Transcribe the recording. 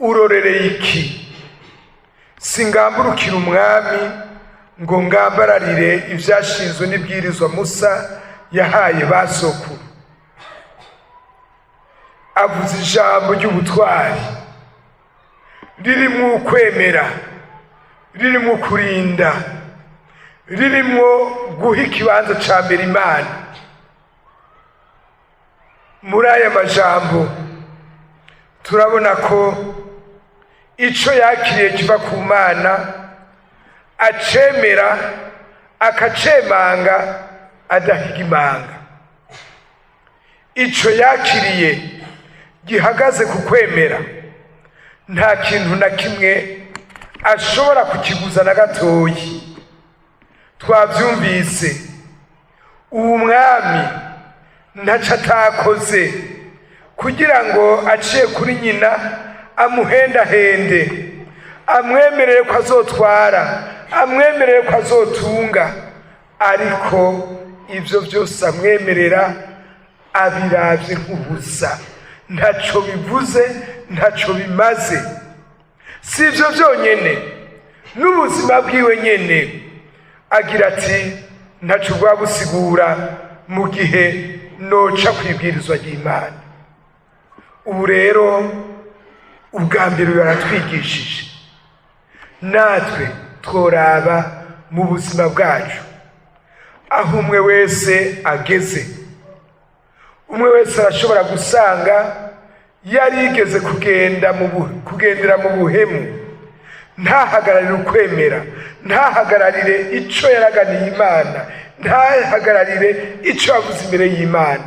Urorereye iki? Singamburukira umwami ngo ngambararire ivyashinzwe n'ibwirizwa Musa yahaye ba sokuru. Avuze ijambo ry'ubutwari ririmwo ukwemera, ririmwo kurinda, ririmwo guha ikibanza ca mbere Imana. Muri aya majambo turabona ko ico yakiriye kiva ku Mana acemera, akacemanga adahiga imanga. Ico yakiriye gihagaze ku kwemera, nta kintu na kimwe ashobora kukiguza na gatoyi. Twavyumvise, uwu mwami ntaco atakoze kugira ngo aciye kuri nyina amuhendahende, amwemerere ko azotwara, amwemerere ko azotunga, ariko ivyo vyose amwemerera abiravye nk'ubusa, ntaco bivuze, ntaco bimaze. Si ivyo vyonyene, n'ubuzima bwiwe nyene agira ati: "Ntaco bwabusigura mu gihe noca kwibwirizwa ry'Imana." Ubu rero ubwa mbere baratwigishije, natwe tworaba mu buzima bwacu aho umwe wese ageze. Umwe wese arashobora gusanga yarigeze kugendera mu buhemu, ntahagararire ukwemera, ntahagararire ico yaraganiye Imana, ntahagararire ico yavuze imbere y'Imana.